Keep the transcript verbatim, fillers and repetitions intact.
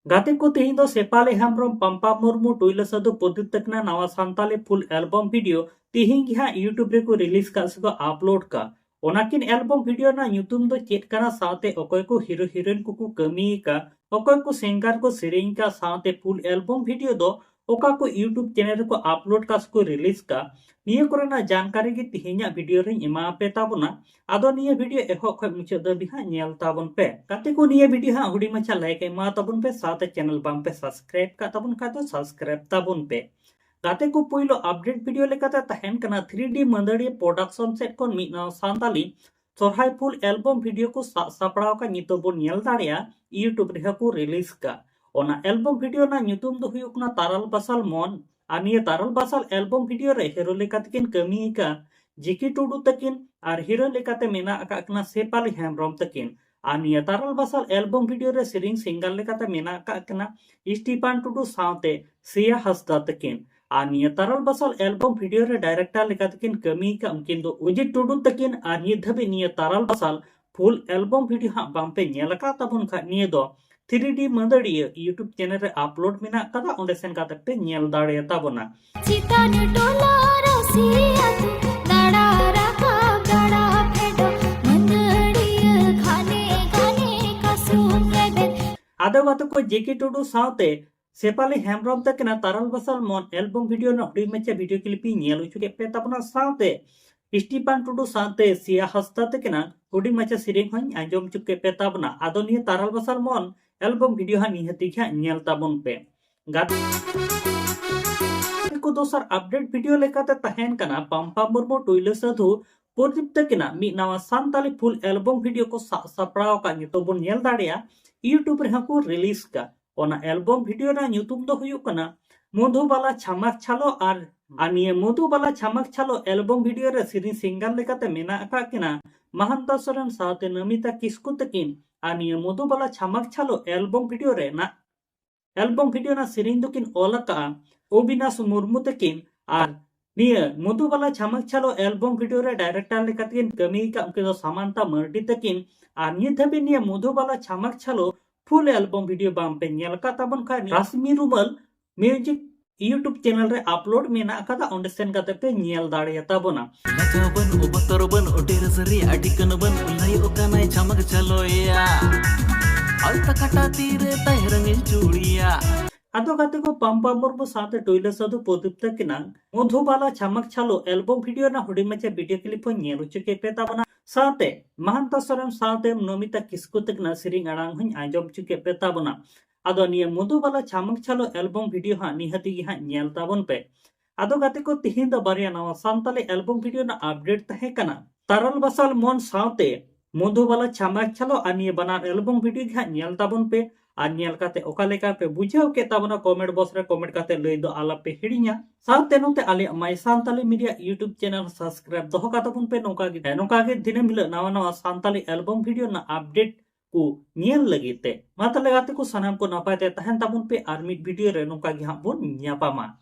ᱜᱟᱛᱮ ᱠᱚ, ᱛᱮᱦᱮᱧ ᱫᱚ ᱥᱮᱯᱷᱟᱞᱤ ᱦᱮᱢᱵᱨᱚᱢ, ᱯᱟᱢᱯᱟ ᱢᱩᱨᱢᱩ, ᱴᱩᱭᱞᱟᱹ ᱥᱟᱹᱫᱷᱩ, ᱯᱨᱚᱫᱤᱯ ᱛᱟᱹᱠᱤᱱᱟᱜ ᱱᱟᱣᱟ ᱥᱟᱱᱛᱟᱞᱤ ᱯᱷᱩᱞ ᱮᱞᱵᱚᱢ ᱵᱷᱤᱰᱤᱭᱳ ᱛᱮᱦᱮᱧ ᱜᱮ ᱦᱟᱸᱜ YouTube ᱨᱮᱠᱚ ᱨᱤᱞᱤᱡᱽ ᱠᱟᱜ ᱥᱮᱠᱚ ᱟᱯᱞᱳᱰ ᱠᱟᱜ᱾ ᱚᱱᱟᱠᱤᱱ ᱮᱞᱵᱚᱢ ᱵᱷᱤᱰᱤᱭᱳ ᱨᱮᱱᱟᱜ ᱧᱩᱛᱩᱢ ᱫᱚ ᱪᱮᱫ ᱠᱟᱱᱟ, ᱥᱟᱶᱛᱮ ᱚᱠᱚᱭ ᱠᱚ ᱦᱤᱨᱳ ᱦᱤᱨᱳᱭᱤᱱ ᱠᱚᱠᱚ ᱠᱟᱹᱢᱤ ᱟᱠᱟᱫ, ᱚᱠᱚᱭ ᱠᱚ ᱥᱤᱝᱜᱟᱨ ᱠᱚ ᱥᱮᱨᱮᱧ ᱟᱠᱟᱫ, ᱥᱟᱶᱛᱮ ᱯᱷᱩᱞ ᱮᱞᱵᱚᱢ ᱵᱷᱤᱰᱤᱭᱳ ᱫᱚ ᱚᱠᱟ ᱠᱚ YouTube ᱪᱮᱱᱮᱞ ᱨᱮᱠᱚ ᱟᱯᱞᱳᱰ ᱠᱟᱜ ᱥᱮᱠᱚ ᱨᱤᱞᱤᱡᱽ ᱠᱟᱜ, ᱱᱤᱭᱟᱹ ᱠᱚᱨᱮᱱᱟᱜ ᱡᱟᱱᱠᱟᱨᱤ ᱜᱮ ᱛᱮᱦᱮᱧᱟᱜ ᱵᱷᱤᱰᱤᱭᱳ ᱨᱤᱧ ᱮᱢᱟ ᱯᱮ ᱛᱟᱵᱚᱱᱟ᱾ ᱟᱫᱚ ᱱᱤᱭᱟᱹ ᱵᱷᱤᱰᱤᱭᱳ ᱮᱦᱚᱵ ᱠᱷᱚᱱ ᱢᱩᱪᱟᱹᱫ ᱫᱷᱟᱹᱵᱤᱡ ᱦᱟᱸᱜ ᱧᱮᱞ ᱛᱟᱵᱚᱱ ᱯᱮ᱾ ᱜᱟᱛᱮ ᱠᱚ, ᱱᱤᱭᱟᱹ ᱵᱷᱤᱰᱤᱭᱳ ᱦᱟᱸᱜ ᱦᱩᱰᱤᱧ ᱢᱟᱪᱷᱟ ᱞᱟᱭᱤᱠ ᱮᱢᱟ ᱛᱟᱵᱚᱱ ᱯᱮ, ᱥᱟᱶᱛᱮ ᱪᱮᱱᱮᱞ ᱵᱟᱝ ᱯᱮ ᱥᱟᱵᱥᱠᱨᱟᱭᱤᱵ ᱠᱟᱜ ᱛᱟᱵᱚᱱ ᱠᱷᱟᱡ ᱫᱚ ᱥᱟᱵᱥᱠᱨᱟᱭᱤᱵ ᱛᱟᱵᱚᱱ ᱯᱮ᱾ ᱜᱟᱛᱮ ᱠᱚ, ᱯᱳᱭᱞᱳ ᱟᱯᱰᱮᱴ ᱵᱷᱤᱰᱤᱭᱳ ᱞᱮᱠᱟᱛᱮ ᱛᱟᱦᱮᱱ ᱠᱟᱱᱟ ᱛᱷᱨᱤ ᱰᱤ ᱢᱟᱹᱫᱟᱹᱲᱤᱭᱟᱹ ᱯᱨᱚᱰᱟᱠᱥᱚᱱ ᱥᱮᱫ ᱠᱷᱚᱱ ᱢᱤᱫ ᱱᱟᱣᱟ ᱥᱟᱱᱛᱟᱞᱤ ᱥᱚᱨᱦᱟᱭ ᱯᱷᱩᱞ ᱮᱞᱵᱚᱢ ᱵᱷᱤᱰᱤᱭᱳ ᱠᱚ ᱥᱟᱵ ᱥᱟᱯᱲᱟᱣ ᱟᱠᱟᱫ, ᱱᱤᱛᱚᱜ ᱵᱚᱱ ᱧᱮᱞ ᱫᱟᱲᱮᱭᱟᱜᱼᱟ YouTube ᱨᱮᱦᱚᱸ ᱠᱚ ᱨᱤᱞᱤᱡᱽ ᱠᱟᱜ᱾ ᱚᱱᱟ ᱮᱞᱵᱚᱢ ᱵᱷᱤᱰᱤᱭᱳ ᱨᱮᱱᱟᱜ ᱧᱩᱛᱩᱢ ᱫᱚ ᱦᱩᱭᱩᱜ ᱠᱟᱱᱟ ᱛᱟᱨᱟᱞ ᱵᱟᱥᱟᱞ ᱢᱚᱱ᱾ ᱟᱨ ᱱᱤᱭᱟᱹ ᱛᱟᱨᱟᱞ ᱵᱟᱥᱟᱞ ᱮᱞᱵᱚᱢ ᱵᱷᱤᱰᱤᱭᱳ ᱨᱮ ᱦᱤᱨᱳ ᱞᱮᱠᱟ ᱛᱮᱠᱤᱱ ᱠᱟᱹᱢᱤ ᱟᱠᱟᱫ ᱡᱤᱠᱤ ᱴᱩᱰᱩ ᱛᱟᱹᱠᱤᱱ ᱟᱨ ᱦᱤᱨᱳ ᱞᱮᱠᱟᱛᱮ ᱢᱮᱱᱟᱜ ᱟᱠᱟᱫ ᱠᱤᱱᱟ ᱥᱮᱯᱟᱞᱤ ᱦᱮᱢᱵᱨᱚᱢ ᱛᱟᱹᱠᱤᱱ᱾ ᱟᱨ ᱱᱤᱭᱟᱹ ᱛᱟᱨᱟᱞ ᱵᱟᱥᱟᱞ ᱮᱞᱵᱚᱢ ᱵᱷᱤᱰᱤᱭᱳ ᱨᱮ ᱥᱮᱨᱮᱧ ᱥᱤᱝᱜᱟᱨ ᱞᱮᱠᱟᱛᱮ ᱢᱮᱱᱟᱜ ᱟᱠᱟᱫ ᱠᱤᱱᱟ ᱥᱴᱤᱯᱟᱱ ᱴᱩᱰᱩ ᱥᱟᱶᱛᱮ ᱥᱤᱭᱟ ᱦᱟᱸᱥᱫᱟ ᱛᱟᱹᱠᱤᱱ᱾ ᱟᱨ ᱱᱤᱭᱟᱹ ᱛᱟᱨᱟᱞ ᱵᱟᱥᱟᱞ ᱮᱞᱵᱚᱢ ᱵᱷᱤᱰᱤᱭᱳ ᱨᱮ ᱰᱟᱭᱨᱮᱠᱴᱚᱨ ᱞᱮᱠᱟ ᱛᱮᱠᱤᱱ ᱠᱟᱹᱢᱤ ᱟᱠᱟᱫ ᱩᱱᱠᱤᱱ ᱫᱚ ᱚᱡᱤᱛ ᱴᱩᱰᱩ ᱛᱟᱹᱠᱤᱱ᱾ ᱟᱨ ᱱᱤᱛ ᱫᱷᱟᱹᱵᱤᱡ ᱱᱤᱭᱟᱹ ᱛᱟᱨᱟᱞ ᱵᱟᱥᱟᱞ ᱯᱷᱩᱞ ᱮᱞᱵᱚᱢ ᱵᱷᱤᱰᱤᱭᱳ ᱦᱟᱸᱜ ᱵᱟᱝ ᱯᱮ ᱧᱮᱞ ᱟᱠᱟᱫ ᱛᱟᱵᱚᱱ ᱠᱷᱟᱡ, ᱱᱤᱭᱟᱹ ᱫᱚ ᱛᱷᱨᱤ ᱰᱤ ᱢᱟᱹᱫᱟᱹᱲᱤᱭᱟᱹ YouTube ᱪᱮᱱᱮᱞ ᱨᱮ ᱟᱯᱞᱳᱰ ᱢᱮᱱᱟᱜ ᱟᱠᱟᱫᱟ, ᱚᱸᱰᱮ ᱥᱮᱱ ᱠᱟᱛᱮ ᱯᱮ ᱧᱮᱞ ᱫᱟᱲᱮᱭᱟᱛᱟ ᱵᱚᱱᱟ᱾ ᱪᱮᱛᱟᱱ ᱴᱚᱞᱟ ᱨᱟᱹᱥᱤ ᱟᱹᱛᱩ, ᱫᱟᱬᱟ ᱨᱟᱠᱟᱵ ᱫᱟᱬᱟ ᱯᱷᱮᱰᱚᱜ, ᱢᱟᱹᱫᱟᱹᱲᱤᱭᱟᱹ ᱜᱷᱟᱱᱮ ᱜᱷᱟᱱᱮ ᱠᱟᱹᱥᱩᱢ ᱨᱮᱵᱮᱫ᱾ ᱟᱫᱚ ᱜᱟᱛᱮ ᱠᱚ, ᱡᱮᱠᱮ ᱴᱩᱰᱩ ᱥᱟᱶᱛᱮ ᱥᱮᱯᱟᱞᱤ ᱦᱮᱢᱵᱨᱚᱢ ᱛᱟᱹᱠᱤᱱᱟᱜ ᱛᱟᱨᱟᱞ ᱵᱟᱥᱟᱞ ᱢᱚᱱ ᱮᱞᱵᱚᱢ ᱵᱷᱤᱰᱤᱭᱳ ᱨᱮᱱᱟᱜ ᱦᱩᱰᱤᱧ ᱢᱟᱪᱷᱟ ᱵᱷᱤᱰᱤᱭᱳ ᱠᱞᱤᱯ ᱤᱧ ᱧᱮᱞ ᱦᱚᱪᱚ ᱠᱮᱫ ᱯᱮ ᱛᱟᱵᱚᱱᱟ, ᱥᱟᱶᱛᱮ ᱥᱴᱤᱯᱟᱱ ᱴᱩᱰᱩ ᱥᱟᱶᱛᱮ ᱥᱤᱭᱟ ᱦᱟᱸᱥᱫᱟ ᱛᱟᱹᱠᱤᱱᱟᱜ ᱦᱩᱰᱤᱧ ᱢᱟᱪᱷᱟ ᱥᱮᱨᱮᱧ ᱦᱚᱸᱧ ᱟᱸᱡᱚᱢ ᱦᱚᱪᱚ ᱠᱮᱫ ᱯᱮ ᱛᱟᱵᱚᱱᱟ᱾ ᱟᱫᱚ ᱱᱤᱭᱟᱹ ᱛᱟᱨᱟᱞ ᱵᱟᱥᱟᱞ ᱢᱚᱱ ᱮᱞᱵᱚᱢ ᱵᱷᱤᱰᱤᱭᱳ ᱦᱟᱸᱜ ᱱᱤᱦᱟᱹᱛ ᱜᱮ ᱦᱟᱸᱜ ᱧᱮᱞ ᱛᱟᱵᱚᱱ ᱯᱮ᱾ ᱜᱟᱛᱮ ᱠᱚ, ᱫᱚᱥᱟᱨ ᱟᱯᱰᱮᱴ ᱵᱷᱤᱰᱤᱭᱳ ᱞᱮᱠᱟᱛᱮ ᱛᱟᱦᱮᱱ ᱠᱟᱱᱟ ᱯᱟᱢᱯᱟ ᱢᱩᱨᱢᱩ, ᱴᱩᱭᱞᱟᱹ ᱥᱟᱹᱫᱷᱩ, ᱯᱨᱚᱫᱤᱯ ᱛᱟᱹᱠᱤᱱᱟᱜ ᱢᱤᱫ ᱱᱟᱣᱟ ᱥᱟᱱᱛᱟᱞᱤ ᱯᱷᱩᱞ ᱮᱞᱵᱚᱢ ᱵᱷᱤᱰᱤᱭᱳ ᱠᱚ ᱥᱟᱵ ᱥᱟᱯᱲᱟᱣ ᱟᱠᱟᱫ, ᱱᱤᱛᱚᱜ ᱵᱚᱱ ᱧᱮᱞ ᱫᱟᱲᱮᱭᱟᱜᱼᱟ YouTube ᱨᱮᱦᱚᱸ ᱠᱚ ᱨᱤᱞᱤᱡᱽ ᱠᱟᱜ᱾ ᱚᱱᱟ ᱮᱞᱵᱚᱢ ᱵᱷᱤᱰᱤᱭᱳ ᱨᱮᱱᱟᱜ ᱧᱩᱛᱩᱢ ᱫᱚ ᱦᱩᱭᱩᱜ ᱠᱟᱱᱟ ᱢᱚᱫᱷᱩᱵᱟᱞᱟ ᱪᱷᱟᱢᱟᱠ ᱪᱷᱟᱞᱚ᱾ ᱟᱨ, ᱟᱨ ᱱᱤᱭᱟᱹ ᱢᱚᱫᱷᱩᱵᱟᱞᱟ ᱪᱷᱟᱢᱟᱠ ᱪᱷᱟᱞᱚ ᱮᱞᱵᱚᱢ ᱵᱷᱤᱰᱤᱭᱳ ᱨᱮ ᱥᱮᱨᱮᱧ ᱥᱤᱝᱜᱟᱨ ᱞᱮᱠᱟᱛᱮ ᱢᱮᱱᱟᱜ ᱟᱠᱟᱫ ᱠᱤᱱᱟ ᱢᱟᱦᱟᱱᱛᱟ ᱥᱚᱨᱮᱱ ᱥᱟᱶᱛᱮ ᱱᱚᱢᱤᱛᱟ ᱠᱤᱥᱠᱩ ᱛᱟᱹᱠᱤᱱ᱾ ᱟᱨ ᱱᱤᱭᱟᱹ ᱢᱚᱫᱷᱩᱵᱟᱞᱟ ᱪᱷᱟᱢᱟᱠ ᱪᱷᱟᱞᱚ ᱮᱞᱵᱚᱢ ᱵᱷᱤᱰᱤᱭᱳ ᱨᱮᱱᱟᱜ ᱮᱞᱵᱚᱢ ᱵᱷᱤᱰᱤᱭᱳ ᱨᱮᱱᱟᱜ ᱥᱮᱨᱮᱧ ᱫᱚᱠᱤᱱ ᱚᱞ ᱟᱠᱟᱫᱼᱟ ᱚᱵᱤᱱᱟᱥ ᱢᱩᱨᱢᱩ ᱛᱟᱹᱠᱤᱱ᱾ ᱟᱨ ᱱᱤᱭᱟᱹ ᱢᱚᱫᱷᱩᱵᱟᱞᱟ ᱪᱷᱟᱢᱟᱠ ᱪᱷᱟᱞᱚ ᱮᱞᱵᱚᱢ ᱵᱷᱤᱰᱤᱭᱳ ᱨᱮ ᱰᱟᱭᱨᱮᱠᱴᱚᱨ ᱞᱮᱠᱟᱛᱮᱠᱤᱱ ᱠᱟᱹᱢᱤ ᱟᱠᱟᱫ ᱩᱱᱠᱤᱱ ᱫᱚ ᱥᱟᱢᱟᱱᱛᱟ ᱢᱟᱨᱰᱤ ᱛᱟᱹᱠᱤᱱ᱾ ᱟᱨ ᱱᱤᱛ ᱫᱷᱟᱹᱵᱤᱡ ᱱᱤᱭᱟᱹ ᱢᱚᱫᱷᱩᱵᱟᱞᱟ ᱪᱷᱟᱢᱟᱠ ᱪᱷᱟᱞᱚ full album video ᱵᱟᱝ ᱯᱮ ᱧᱮᱞ ᱟᱠᱟᱫ ᱛᱟᱵᱚᱱ ᱠᱷᱟᱱ, ᱨᱟᱥᱢᱤ ᱨᱩᱢᱟᱞ music YouTube channel ᱨᱮ upload ᱢᱮᱱᱟᱜ ᱟᱠᱟᱫᱟ, ᱚᱸᱰᱮ ᱥᱮᱱ ᱠᱟᱛᱮ ᱯᱮ ᱧᱮᱞ ᱫᱟᱲᱮᱭᱟᱛᱟ ᱵᱚᱱᱟ᱾ ᱞᱟᱡᱟᱣ ᱵᱟᱹᱱᱩᱜ, ᱵᱚᱛᱚᱨ ᱵᱟᱹᱱᱩᱜ, ᱰᱮᱨ ᱥᱟᱹᱨᱤ ᱟᱹᱰᱤ ᱠᱟᱹᱱ ᱵᱟᱹᱱᱩᱜ, ᱞᱟᱹᱭᱚᱜ ᱠᱟᱱᱟᱭ ᱪᱷᱟᱢᱟᱠ ᱪᱷᱟᱞᱚᱭᱟ᱾ ᱟᱞᱛᱟ ᱠᱟᱴᱟ ᱛᱤᱨᱮ ᱛᱟᱭ ᱨᱟᱹᱜᱤ ᱪᱩᱲᱤᱭᱟ᱾ ᱟᱫᱚ ᱜᱟᱛᱮ ᱠᱚ, ᱯᱟᱢᱯᱟ ᱢᱩᱨᱢᱩ ᱥᱟᱶᱛᱮ ᱴᱩᱭᱞᱟᱹ ᱥᱟᱹᱫᱷᱩ ᱯᱨᱚᱫᱤᱯ ᱛᱟᱹᱠᱤᱱᱟᱜ ᱢᱚᱫᱷᱩᱵᱟᱞᱟ ᱪᱷᱟᱢᱟᱠ ᱪᱷᱟᱞᱚ album video ᱨᱮᱱᱟᱜ ᱦᱩᱰᱤᱧ ᱢᱟᱪᱷᱟ video clip ᱦᱚᱸ ᱧᱮᱞ ᱦᱚᱪᱚ ᱠᱮᱫ ᱯᱮ ᱛᱟᱵᱚᱱᱟ᱾ ᱥᱟᱶᱛᱮ ᱢᱟᱦᱟᱱᱛᱟ ᱥᱚᱨᱮᱱ ᱥᱟᱶᱛᱮ ᱱᱚᱢᱤᱛᱟ ᱠᱤᱥᱠᱩ ᱛᱟᱹᱠᱤᱱᱟᱜ ᱥᱮᱨᱮᱧ ᱟᱲᱟᱝ ᱦᱚᱸᱧ ᱟᱸᱡᱚᱢ ᱦᱚᱪᱚ ᱠᱮᱫ ᱯᱮ ᱛᱟᱵᱚᱱᱟ᱾ ᱟᱫᱚ ᱱᱤᱭᱟᱹ ᱢᱚᱫᱷᱩᱵᱟᱞᱟ ᱪᱷᱟᱢᱟᱠ ᱪᱷᱟᱞᱚ album video ᱦᱟᱸᱜ ᱱᱤᱦᱟᱹᱛ ᱜᱮ ᱦᱟᱸᱜ ᱧᱮᱞ ᱛᱟᱵᱚᱱ ᱯᱮ᱾ ᱟᱫᱚ ᱜᱟᱛᱮ ᱠᱚ, ᱛᱤᱦᱤᱧ ᱫᱚ ᱵᱟᱨᱭᱟ ᱱᱟᱣᱟ ᱥᱟᱱᱛᱟᱞᱤ album video ᱨᱮᱱᱟᱜ update ᱛᱟᱦᱮᱸ ᱠᱟᱱᱟ᱾ ᱛᱟᱨᱟᱞ ᱵᱟᱥᱟᱞ ᱢᱚᱱ ᱥᱟᱶᱛᱮ ᱢᱚᱫᱷᱩᱵᱟᱞᱟ ᱪᱷᱟᱢᱟᱠ ᱪᱷᱟᱞᱚ ᱟᱨ ᱱᱤᱭᱟᱹ ᱵᱟᱱᱟᱨ album video ᱜᱮ ᱦᱟᱸᱜ ᱧᱮᱞ ᱛᱟᱵᱚᱱ ᱯᱮ᱾ ᱟᱨ ᱧᱮᱞ ᱠᱟᱛᱮ ᱚᱠᱟ ᱞᱮᱠᱟ ᱯᱮ ᱵᱩᱡᱷᱟᱹᱣ ᱠᱮᱫ ᱛᱟᱵᱚᱱᱟ, comment box ᱨᱮ comment ᱠᱟᱛᱮ ᱞᱟᱹᱭ ᱫᱚ ᱟᱞᱚᱯᱮ ᱦᱤᱲᱤᱧᱟ᱾ ᱥᱟᱶᱛᱮ ᱱᱚᱛᱮ ᱟᱞᱮᱭᱟᱜ My Santali Media YouTube channel subscribe ᱫᱚᱦᱚ ᱠᱟᱛᱟ ᱵᱚᱱ ᱯᱮ᱾ ᱱᱚᱝᱠᱟ ᱜᱮ, ᱱᱚᱝᱠᱟ ᱜᱮ ᱫᱤᱱᱟᱹᱢ ᱦᱤᱞᱳᱜ ᱱᱟᱣᱟ ᱱᱟᱣᱟ ᱥᱟᱱᱛᱟᱞᱤ album video ᱨᱮᱱᱟᱜ update ᱠᱚ ᱧᱮᱞ ᱞᱟᱹᱜᱤᱫ ᱛᱮ᱾ ᱢᱟ ᱛᱟᱦᱞᱮ ᱜᱟᱛᱮ ᱠᱚ, ᱥᱟᱱᱟᱢ ᱠᱚ ᱱᱟᱯᱟᱭ ᱛᱮ ᱛᱟᱦᱮᱱ ᱛᱟᱵᱚᱱ ᱯᱮ, ᱟᱨ ᱢᱤᱫ video ᱨᱮ ᱱᱚᱝᱠᱟ ᱜᱮ ᱦᱟᱸᱜ ᱵᱚᱱ ᱧᱟᱯᱟᱢᱟ᱾